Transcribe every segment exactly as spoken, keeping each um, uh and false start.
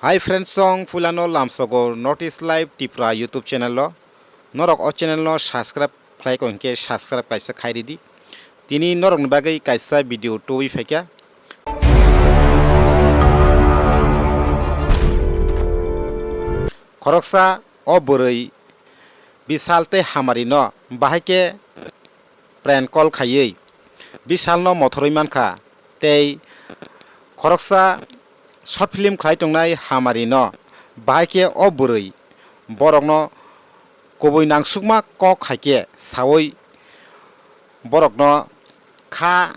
Hi friends, chwng phuilano lamsogo North East Live Tripura YouTube channel o. Norok o channel no subscribe khlai ko hinkhe subscribe kaisa khai ridi. Tini norokni bagwi kaisa video tubui phaikha. Khoroksa o bwrwi Bishal tei Hamari no bahai khe prank call khaiwi Bishalno mothorwi mankha tei khoroksa short film khlai tongnai Hamarino bahai khe o bwrwi borokno kubui nangsukma kok hai khe sawi borokno kha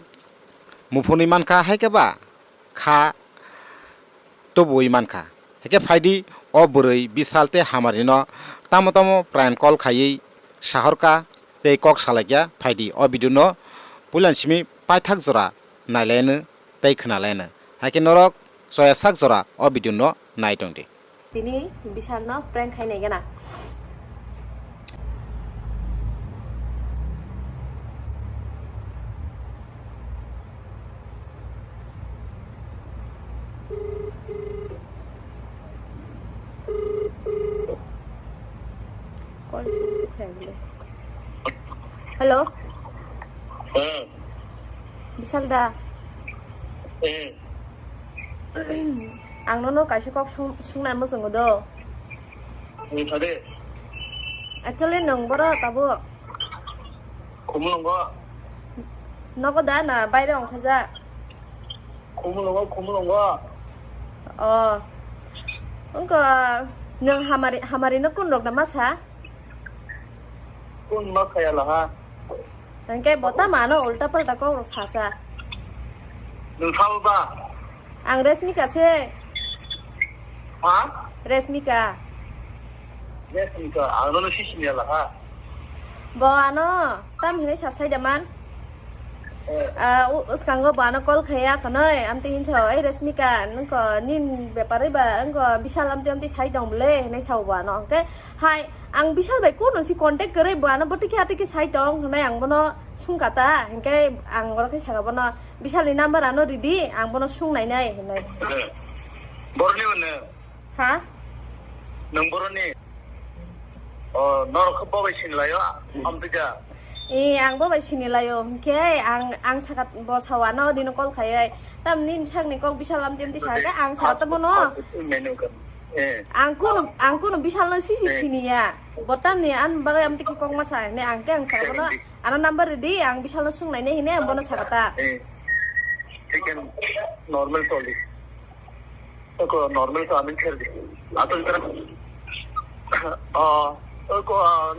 muphunwi mankha, hai khe ba kha tubuwi mankha. Hake phaidi o bwrwi Bishal tei Hamarino tamo tamo prank call khaiwi sahorkha tei kok salaikha, phaidi o video no puilan simi paithak jora nailaino tei khwnalaino. Hake norok choya sak jora o video no nai tongdi. Tini Bishalno prank khai nai gana. Call receive se khai bole. Hello. Hmm. Bishal da. Hmm. Ang nono kaisa kok sung-, sungna muchungo do. Wng thade. Actually nwng boro tabuk. Khumulwngo. Nogo da na baire ongkhajak? Khumulwngo, khumulwngo. Oh. Wngkha nwng hamari, hamarino kun rok da masa? Kun ma khaya laha. Hingke bo tamo ano ulta palta kok rok sasa. Nwng sabo ba? Ang Resmika se. Ha? Resmika. Resmika, ang nono si siniya laha. Bo ano tam hinui sa sai da man. Eh. Ah, u-, uskango bo ano call khaiya kanoi, amtwi hinsa, "Ei Resmika, nungko nin bepar oi ba, nungko Bishal amtwi amtwi sai tong bole," hinui sao bo ano. Hingke hai, ang Bishal bai kuno si contact kwrwi bo ano bwtwi khe atwi khe sai tong hinui ang bono sungkha ta, hingke ang oro khe saka bono, "Bishal ni number ano ridi, ang bono sung nainai," hinui. Eh. Boroni mano? Ha? Nwng boroni? O, norok khe bo bai sinilaio, amtwija. E, ang bo bai sinilaio, hwnkhe ang, ang saka bo sawa no dino call khaiwi. Tamni sakni kok Bishal amtwi amtwi sakha, ang saka tamo no. Menu kan. Eh. Ang kuno, ang kuno Bishal no sisi siniya. Bo tamni an bagwi amtwi khe kok ma sa ne ang khe ang saka bono. Ano number ridi, ang Bishal no sung nainai hine ang bono saka ta. Eh. Chicken normal toli. Eko normal sa amin kher di. Ato jara. Oh, eko, ah,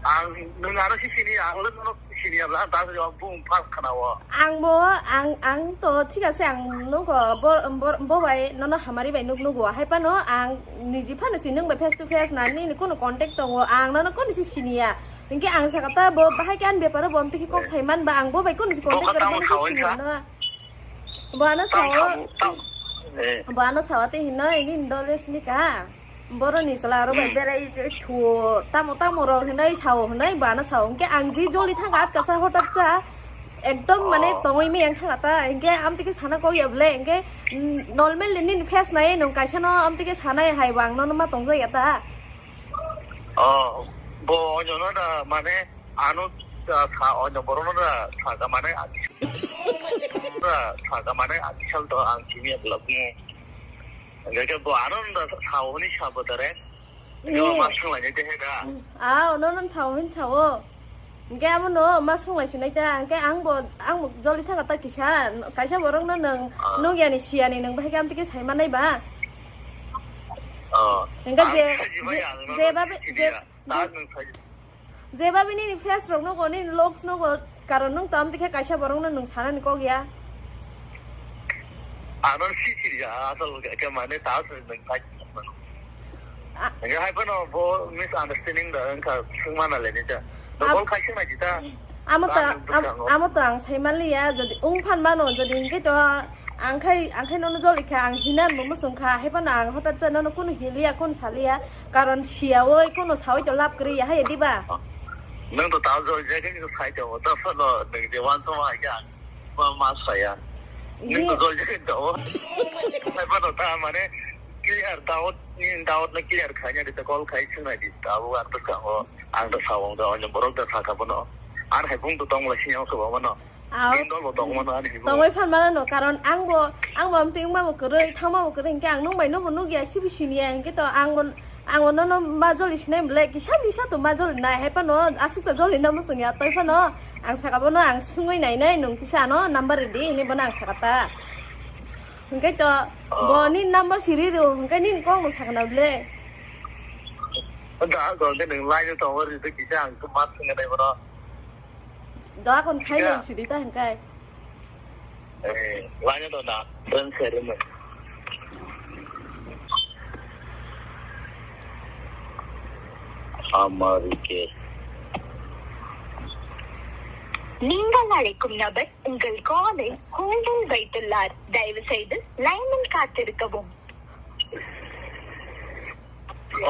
ang nung ano si sini, ang le nono sini abla, ta si bung pas kana wo. Ang bo, ang, ang to thik ase, ang nungko bo, bo, bo bai nono hamari bai nuk nugo. Hai pano ang niji phano si nung bai face to face na ni kuno contact tongo. Ang nono kono si siniya. Hingke ang saka ta bo bahai kan beparo bo amtiki kok saiman ba ang bo bai kono si contact kar mani siniya no. Bo ano sao. Eh. Bo ano sao te hino ini dol Resmika. Boroni sala aro bai berai thu tamo tamo ro hinai sao hinai bo ano sao. Hingke ang ji joli thang atka sa hotak cha. Ekdom mane tongoi me yang thang ata. Hingke amtike sana kok ya ble. Hingke, mm, normal ni face nai nung kaisa no amtike sanai hai bo ang no ma tong jaya ta. Oh, bo onyo no da mane ano, ah, sa onyo borok no da saka mane ati-, da saka mane atisal to ang simi belak mo. Enggak ke bo ano da sa honi sa bo dare. Enggak mas sung lagi deh da. Ah, ono non sao hin sao. Hingke amo no ma sung lai sinai ta, hingke ang bo, ang bo joli thang ta kisa, kaisa borok no nung, ah, nung yani siyani nung bahai ke amtike sai manai ba. Oh. Hingke je, je, je babe, je, je, je babe nini face rok nogo, nini looks nogo, karon nung to amtike kaisa borok no nung sanani kok ya. Ano si siri ya, asal ke mane ta se nung kai. Ah. Hingke hai phano bo misunderstanding da wngkha, swngma na le ni da. Bo call khai swngna jita. Amo to, amo to ang sai manliya, jodi wng phan mano, jodi hingke to ang khai, ang khai nono joli kha, ang hinan bo muchung kha, hai phano ang hotat cha nono kunu hiliya, kunu saliya, karon siya oi, kunu sawi to lab kwrwi ya, hai diba? Nang to ta joli jai khe sai to, ta phano nang je wan to ma ya. Ma, ma saya. Ini. Ini to jol jai to. Apa to ta mane? clear, doubt ni doubt no clear khaina di, call khai swngnai di, tabuk ang bwskango, ang ta sawong da, onyo borok da sakha bono. Ang hai bung to tongla sini ang kwbangma no. Aw. Bini dol bo tongma no ani bo. Tongwi phan mano no, karon ang bo, ang bo amtwi wngma bo kwrwi, thangma bo kwrwi, hinkhe ang nung bai no bo nukya, sibi siniya, hinkhe to ang bo, ang bo nono ma joli sinai belai, kisa misa to ma joli nai, hai phano aswk to joli na muchung ya, toi phano ang saka bono ang sungwi nai nai, nung kisa ano number ridi, hinwi bono ang saka ta. Hinkhe to, bo ni number siri rw, hinkhe nini kok no sakna ble. Da, go, hinkhe nwng line o tongo, ride kisa, ang khe ma swngna nai bono. Da, kon khai nai siri ta hinkhe. Eh, line o tong da, friend share mo. Amarike. நீங்கள் அழைக்கும் நபர் உங்கள் காலை ஹோல்டில் வைத்துள்ளார். தயவு செய்து லைனில் காத்திருக்கவும்.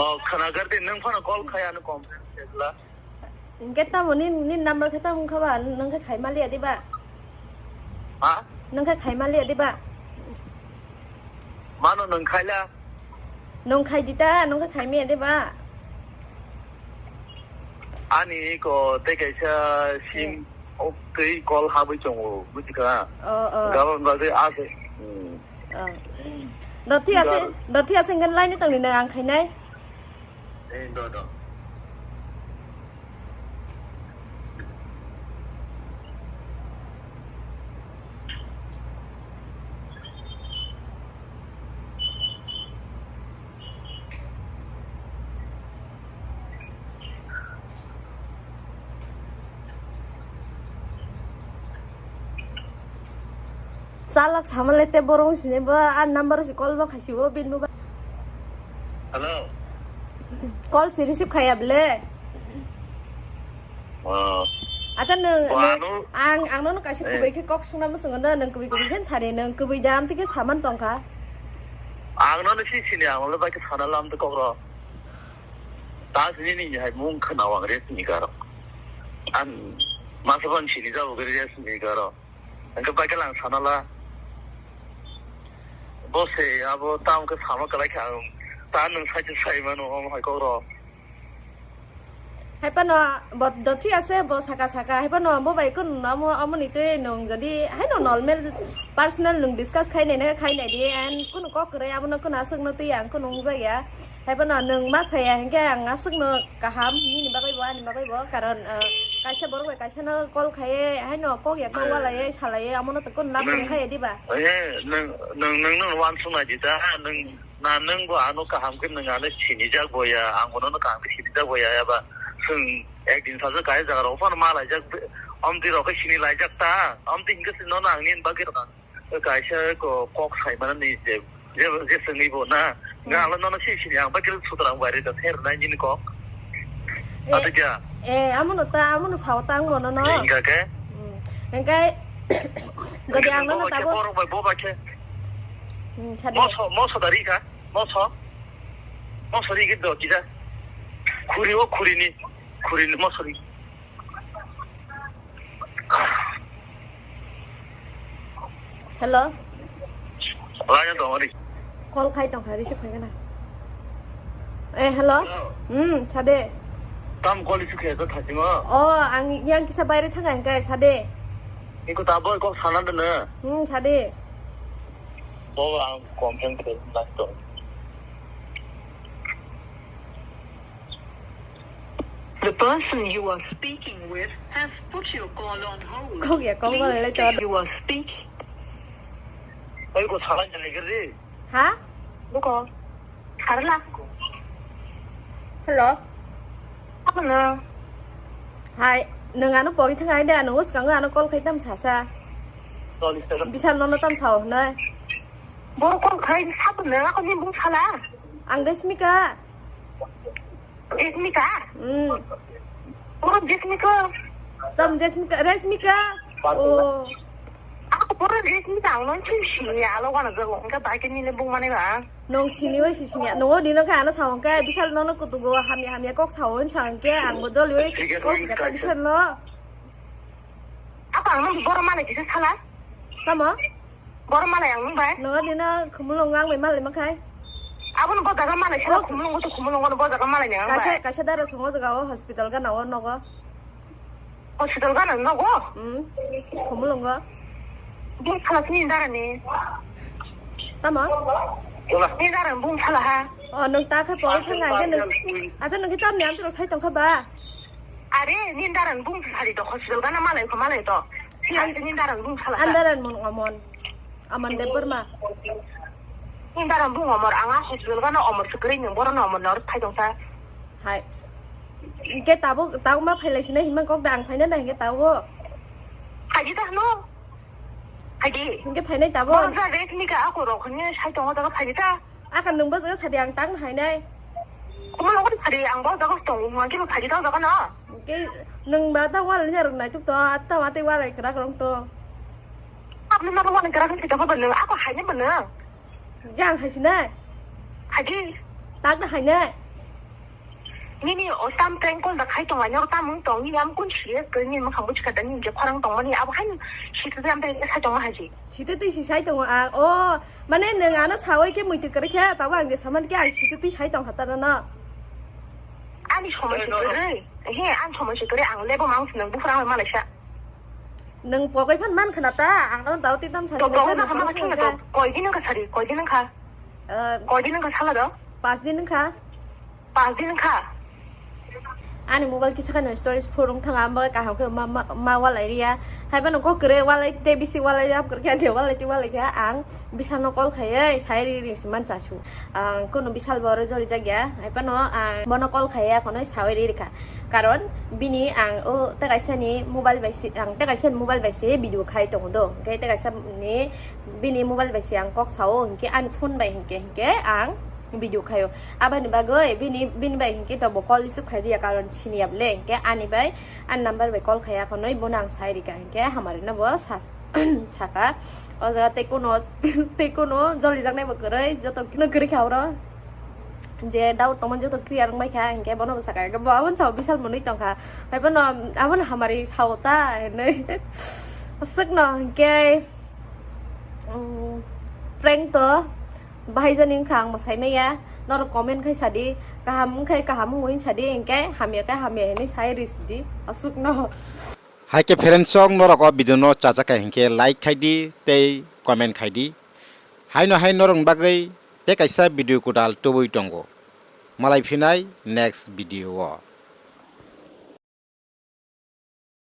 Oh, khana gardi, nwng phano call khai ano complain khela. Hinkhe tamo ni, ni number khe tamo wngkha ba, nwng khe khai maliya diba? Ha? Nwng khe khai maliya diba? Mano nwng khaila? Nwng khai di ta, nwng khe khai maya diba? Ani ko tei kaisa sim, hmm, o twi call habwi tongo, buji kha? Oh, oh. Gabon bagwi ase. Hmm. Oh. Dothi ase, gar- dothi ase ngan line tongni na ang khainai. Eh, do, do. Chalak sama le te borong sini bo a number si call bo khaisi bo bin bo ba. Hello. Call si receive khaya bele. Oh. Acha nwng, nwng, ang, ang nono kaisa, eh, kubui khe kok sungna muchungo da, nwng kubui kubui khe sari, nwng kubui da amtwi khe saman tongkha. Ang nono si sini, ang le bai khe sana lam to kok ro. Ta sini ni hai mung khna wang re sini garo. An masa ban sini jabo gari re sini garo. Ang khe bai khe lang sana la. Bo se abo ta ang khe sama kalai kha ang. Ta nwng sai sai mano om hai kok ro. Hai phano bo dothi ase, bo saka saka, hai phano bo bai kun amo, amo ni twi nwng jodi hai no normal personal nwng discuss khai nai na khai nai di, and kun kok kwrwi abo no kun aswk no twi ang kun wng jaya. Hai phano nwng ma saya hinkhe ang aswk no kaham, nini bagwi bo, ani bagwi bo, karon, ah, kaisa borok bai kaisa no call khai, hai no kok ya kok walai, salai, amo no to kun lab nwng khai diba? Eh, nwng, nwng, nwng, nwng wan sung nai di ta, nwng Na nwng bo ano kaham khe nwng ano sinijak bo ya, ang bo nono kaham khe sinijak bo ya, eba chwng ekdin sajak kaya jaga rok phano ma laijak, omtwi rok khe sini laijak ta, omtwi hinkhe se nono ang nini bagwi rok kaisa ko-, kok sai mani je, je, je chwngwi bo na, hmm, nga lo nono si sini ang bagwi sutra ang bai rwja ther nai nini kok. Eh, ado ja. Eh, amo no ta, amo no sao ta ang bo nono. Hinga khe? Hmm. Hinkhe, jodi ang nono tabo. Bo ba khe, bo ba khe. Hmm, sadi. Moso, moso dari kha. Moso. Moso ri gido kida. Khuri o khuri ni. Khuri ni moso ri. Hello. Wala ya dong ri. Call khai tong kha, receive khai kana. Eh, hello. Hello. Hmm, sade. Tam call isu khe to thasimo. Oh, ang yang kisa baire thang ang kai sade. Iko ta boy kok sana de ne. Hmm, sade. Bo ang complain khe na to. The person you are speaking with has put your call on hold. Kok ya, kok wala le chor. You are speaking. Oi ko sana jale gari. Ha? Buko. Karla. Hello. Apa na? Hai, nwng ano pogwi thang ai de, ano swkango ano call khai tam sasa. Sorry, sir. Bisal nono tam sao, nai. Boro call khai sabo na, ako ni bung sala. Ang Resmika. Resmika? Hmm. Boro Resmika. Tam Resmika, Resmika. Oh. Ako boro Resmika, ang non si si ya, alo kana jago, engka bai ke ni le bung mane ba. Nong sini wai si sini ya. Nongo dino khe ano sao khe, bisal nono kutugo hamya hamya kok sao hwn sao khe, ang bo dol wai kok kata bisal no. Ako ang nong boro mane kisa sala. Tamo? Boro malai ang nung bai. Nongo dino khumulong ang bai malai makhai. Abono bo jaga malai sala, oh, Khumulwngo to Khumulwngo no bo jaga malai nang kaisa, bai. Kaisa dara songo jaga o hospital gana o nogo. Hospital gana nogo? Hmm. Khumulwngo. Bung sala sini dara ni. Tamo? Ni dara bung sala ha. Oh, nung ta khe pori thang hai nung. Acha nung kitab ni amtro sai tong kha ba? Are, ni dara bung sali to hospital gana malai ko malai to. Siya ni dara bung sala. Andaran mon amon. Aman Debbarma. Ni dara bung omor anga hospital gana omor sukri ni boro no omor nor phai tong sa. Hai. Hingke tabuk, tabuk ma phailai sinai himang kok da ang phaina da hingke tabuk. Haji da no. Haji. Hingke phainai tabuk. Boro ja rek ni ka ako rok ni sai tongo daga phaji ta. Aka nung bo jaga sadi ang tang hainai. Kuma logo sadi ang bo jaga tong ma ke phaji ta jaga na. Hingke nung ba ta wal ni rok nai tuk to atta ma te wal ai krak rong to. Apni ma wal krak ni ta ba nung ako hainai ba nung. Yang hai sinai. Haji. Tak da hainai. Nini o tam prank call da khai tong ani o tam wng tong nini am kun serious khe nini makhang buj kada nini je khorang tong mani abo hai sita jam pai khai tong haji. Sita twi si sai tong ang o mane nang ano sawai khe muitu kare khe tabo ang je saman khe ang sita twi sai tong hatana na. Ani somoi se kare he an somoi se kare ang lebo mang sinang bufrang malaisa. Nang pokai phan man khana ta ang no dau ti tam sa. To pokai na khana khana to koi din ka sari koi din ka. Koi din ka sala do. Pas din ka. Pas din kha. Ani mobile kisa kano storage phurung thanga amba kaham khe ma, ma, ma walai riya. Hai bano kok kre walai te bisi walai rap kre kya je walai te walai kya ang bisal no call khaiye sai ri ri siman chasu. Ang kono bisal boro jori jagya. Hai bano ang bono call khaiye kono sai ri ri kha. Karon bini ang o te kaisa ni mobile bai si ang te kaisa ni mobile bai si video khai tongo do. Hingke te kaisa ni bini mobile bai se ang kok sao, hingke ani phone bai hingke, hingke ang video khaio. Aboni bagwi bini, bini bai hingke to bo call receive khai dia, karon sini ya bole, hingke ani bai, ani number bai call khaiya khonoi, bono ang sai rika, hingke hamari no bo sa-, saka. O jaga tei kuno, tei kuno joli jaknai bo kwrwi, joto kino kwrwi kha oro. Je doubt tongmani joto clear wngbai kha, hingke bono bo saka, hingke bo aboni sao bisal mwnwi tongkha. Hai bono, abono hamari sao ta hinwi. Aswkno hingke, mm, prank to bahai jani wngkha ang mwsai maya. Norok comment khai sadi, kaham wngkhai kaham wngwi sadi, hingke hamya khe hamya hinwi sai ri sidi. Aswkno. Hai khe friends, chwng norok o video no chajak kha hingke like khai di tei comment khai di. Haino hai norok bagwi tei kaisa video kwtal tubui tongo. Malai phinai next video o.